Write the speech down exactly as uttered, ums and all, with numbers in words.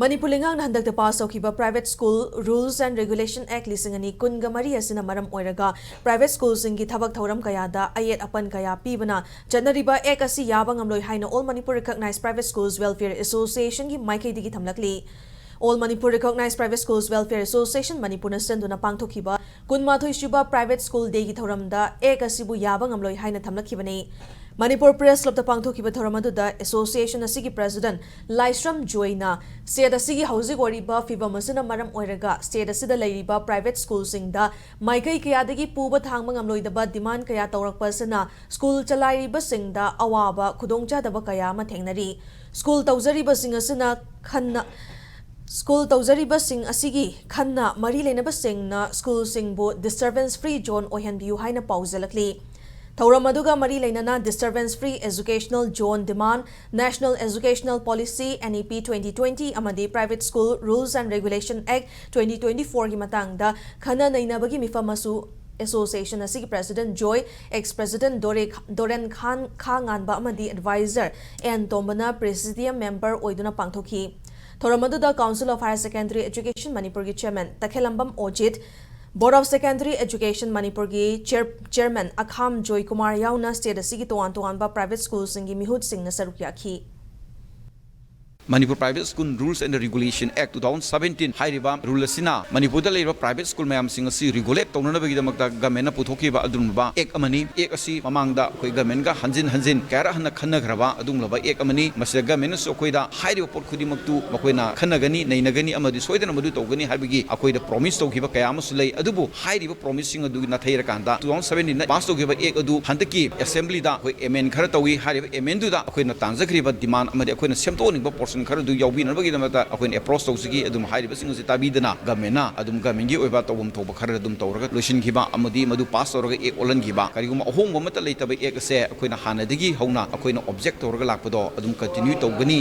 ꯃꯅꯤꯄꯨꯔ ꯂꯩꯉꯥꯛꯅ ꯍꯟꯗꯛꯇ ꯄꯥꯁ ꯇꯧꯈꯤꯕ Private School Rules and Regulation Act ꯂꯤꯁꯤꯡ ꯑꯅꯤ ꯀꯨꯟꯒ ꯃꯔꯤ ꯑꯁꯤꯅ ꯃꯔꯝ ꯑꯣꯏꯔꯒ private schoolꯁꯤꯡꯒꯤ ꯊꯕꯛ ꯊꯧꯔꯝ ꯀꯌꯥꯗ ꯑꯌꯦꯠ ꯑꯄꯟ ꯀꯌꯥ ꯄꯤꯕꯅ ꯆꯠꯅꯔꯤꯕ Act ꯑꯁꯤ ꯌꯥꯕ ꯉꯝꯂꯣꯏ ꯍꯥꯏꯅ All Manipur Recognized Private Schools Welfare Associationꯒꯤ ꯃꯥꯏꯀꯩꯗꯒꯤ ꯊꯝꯂꯛꯂꯤ꯫ All Manipur Recognized Private Schools Welfare Association ꯃꯅꯤꯄꯨꯔꯅ ꯁꯤꯟꯗꯨꯅ ꯄꯥꯡꯊꯣꯛꯈꯤꯕ ꯀꯨꯟꯃꯥꯊꯣꯏ ꯁꯨꯕ Private School Dayꯒꯤ ꯊꯧꯔꯝꯗ Act ꯑꯁꯤꯕꯨ ꯌꯥꯕ ꯉꯝꯂꯣꯏ ꯍꯥꯏꯅ ꯊꯝꯂꯛꯈꯤꯕꯅꯤ꯫ ꯃꯅꯤꯄꯨꯔ Press Clubꯇ ꯄꯥꯡꯊꯣꯛꯈꯤꯕ ꯊꯧꯔꯝ ꯑꯗꯨꯗ Association ꯑꯁꯤꯒꯤ President ꯂꯥꯏꯁ꯭ꯔꯝ ꯖꯣꯏꯅ state ꯑꯁꯤꯒꯤ ꯍꯧꯖꯤꯛ ꯑꯣꯏꯔꯤꯕ ꯐꯤꯚꯝ ꯑꯁꯤꯅ ꯃꯔꯝ ꯑꯣꯏꯔꯒ state ꯑꯁꯤꯗ ꯂꯩꯔꯤꯕ private schoolꯁꯤꯡꯗ ꯃꯥꯏꯀꯩ ꯀꯌꯥꯗꯒꯤ ꯄꯨꯕ ꯊꯥꯡꯕ ꯉꯝꯂꯣꯏꯗꯕ demand ꯀꯌꯥ ꯇꯧꯔꯛꯄ ꯑꯁꯤꯅ school ꯆꯂꯥꯏꯔꯤꯕꯁꯤꯡꯗ ꯑꯋꯥꯕ ꯈꯨꯗꯣꯡꯆꯥꯗꯕ ꯀꯌꯥ ꯑꯃ ꯊꯦꯡꯅꯔꯤ꯫ School ꯇꯧꯖꯔꯤꯕꯁꯤꯡ ꯑꯁꯤꯅ ꯈꯟꯅ School ꯇꯧꯖꯔꯤꯕꯁꯤꯡ ꯑꯁꯤꯒꯤ ꯈꯟꯅ ꯃꯔꯤ ꯂꯩꯅꯕꯁꯤꯡꯅ schoolꯁꯤꯡꯕꯨ disturbance free zone ꯑꯣꯏꯍꯟꯕꯤꯌꯨ ꯍꯥꯏꯅ ꯄꯥꯎꯖꯦꯜꯂꯛꯂꯤ꯫ ꯊꯧꯔꯝ ꯑꯗꯨꯒ ꯃꯔꯤ ꯂꯩꯅꯅ disturbance free educational zone demand, National Educational Policy, N E P twenty twenty ꯑꯃꯗꯤ Private School Rules and Regulation Act twenty twenty fourꯒꯤ ꯃꯇꯥꯡꯗ ꯈꯟꯅ ꯅꯩꯅꯕꯒꯤ ꯃꯤꯐꯝ ꯑꯁꯨ Association ꯑꯁꯤꯒꯤ President ꯖꯣꯏ, ex President ꯗꯣꯔꯦ-, ꯗꯣꯔꯦꯟ ꯈꯥꯟ, ꯈꯥ ꯉꯥꯟꯕ ꯑꯃꯗꯤ Advisor ꯑꯦꯟ ꯇꯣꯝꯕꯅ Presidium Member ꯑꯣꯏꯗꯨꯅ ꯄꯥꯡꯊꯣꯛꯈꯤ꯫ ꯊꯧꯔꯝ ꯑꯗꯨꯗ Council of Higher Secondary Education ꯃꯅꯤꯄꯨꯔꯒꯤ Chairman ꯇꯈꯦꯜꯂꯝꯕꯝ ꯑꯣꯖꯤꯠ, Board of Secondary Education ꯃꯅꯤꯄꯨꯔꯒꯤ Chair-, Chairman ꯑꯈꯥꯝ ꯖꯣꯏꯀꯨꯃꯥꯔ ꯌꯥꯎꯅ state ꯑꯁꯤꯒꯤ ꯇꯣꯉꯥꯟ ꯇꯣꯉꯥꯟꯕ private schoolꯁꯤꯡꯒꯤ ꯃꯤꯍꯨꯠꯁꯤꯡꯅ ꯁꯔꯨꯛ ꯌꯥꯈꯤ꯫ Manipur Private School Rules and Regulation Act two thousand seventeen ꯍꯥꯏꯔꯤꯕ rule ꯑꯁꯤꯅ ꯃꯅꯤꯄꯨꯔꯗ ꯂꯩꯔꯤꯕ private school ꯃꯌꯥꯝꯁꯤꯡ ꯑꯁꯤ regulate ꯇꯧꯅꯅꯕꯒꯤꯗꯃꯛꯇ governmentꯅ ꯄꯨꯊꯣꯛꯈꯤꯕ ꯑꯗꯨꯒꯨꯝꯂꯕ act ꯑꯃꯅꯤ꯫ Act ꯑꯁꯤ ꯃꯃꯥꯡꯗ ꯑꯩꯈꯣꯏ governmentꯒ ꯍꯟꯖꯤꯟ ꯍꯟꯖꯤꯟ ꯀꯌꯥꯔꯛ ꯍꯟꯅ ꯈꯟꯅꯈ꯭ꯔꯕ ꯑꯗꯨꯒꯨꯝꯂꯕ act ꯑꯃꯅꯤ꯫ ꯃꯁꯤꯗ governmentꯅꯁꯨ ꯑꯩꯈꯣꯏꯗ ꯍꯥꯏꯔꯤꯕ ꯄꯣꯠ ꯈꯨꯗꯤꯡꯃꯛꯇꯨ ꯃꯈꯣꯏꯅ ꯈꯟꯅꯒꯅꯤ, ꯅꯩꯅꯒꯅꯤ ꯑꯃꯗꯤ ꯁꯣꯏꯗꯅ ꯃꯗꯨ ꯇꯧꯒꯅꯤ ꯍꯥꯏꯕꯒꯤ ꯑꯩꯈꯣꯏꯗ promise ꯇꯧꯈꯤꯕ ꯀꯌꯥ ꯑꯃꯁꯨ ꯂꯩ꯫ ꯑꯗꯨꯕꯨ ꯍꯥꯏꯔꯤꯕ promiseꯁꯤꯡ ꯑꯗꯨ ꯅꯥꯊꯩꯔꯀꯥꯟꯗ two thousand seventeenꯗ pass ꯇꯧꯈꯤꯕ act ꯑꯗꯨ ꯍꯟꯗꯛꯀꯤ assemblyꯗ ꯑꯩꯈꯣꯏ amend ꯈꯔ ꯇꯧꯏ꯫ ꯍꯥꯏꯔꯤꯕ amendꯗꯨꯗ ꯑꯩꯈꯣꯏꯅ ꯇꯥꯡꯖꯈ꯭ꯔꯤꯕ demand ꯑꯃꯗꯤ ꯑꯩꯈꯣꯏꯅ ꯁꯦꯝꯗꯣꯛꯍꯟꯅꯤꯡꯕ portion ꯈꯔꯗꯨ ꯌꯥꯎꯕꯤꯅꯅꯕꯒꯤꯗꯃꯛꯇ ꯑꯩꯈꯣꯏꯅ approach ꯇꯧꯖꯈꯤ꯫ ꯑꯗꯨꯝ ꯍꯥꯏꯔꯤꯕꯁꯤꯡ ꯑꯁꯤ ꯇꯥꯕꯤꯗꯅ governmentꯅ ꯑꯗꯨꯝ governmentꯀꯤ ꯑꯣꯏꯕ ꯇꯧꯐꯝ ꯊꯣꯛꯄ ꯈꯔ ꯑꯗꯨꯝ ꯇꯧꯔꯒ ꯂꯣꯏꯁꯤꯟꯈꯤꯕ ꯑꯃꯗꯤ ꯃꯗꯨ pass ꯇꯧꯔꯒ act ꯑꯣꯜꯍꯟꯈꯤꯕ꯫ ꯀꯔꯤꯒꯨꯝꯕ ꯑꯍꯣꯡꯕ ꯑꯃꯠꯇ ꯂꯩꯇꯕ act ꯑꯁꯦ ꯑꯩꯈꯣꯏꯅ ꯍꯥꯟꯅꯗꯒꯤ ꯍꯧꯅ ꯑꯩꯈꯣꯏꯅ object ꯇꯧꯔꯒ ꯂꯥꯛꯄꯗꯣ ꯑꯗꯨꯝ continue ꯇꯧꯒꯅꯤ꯫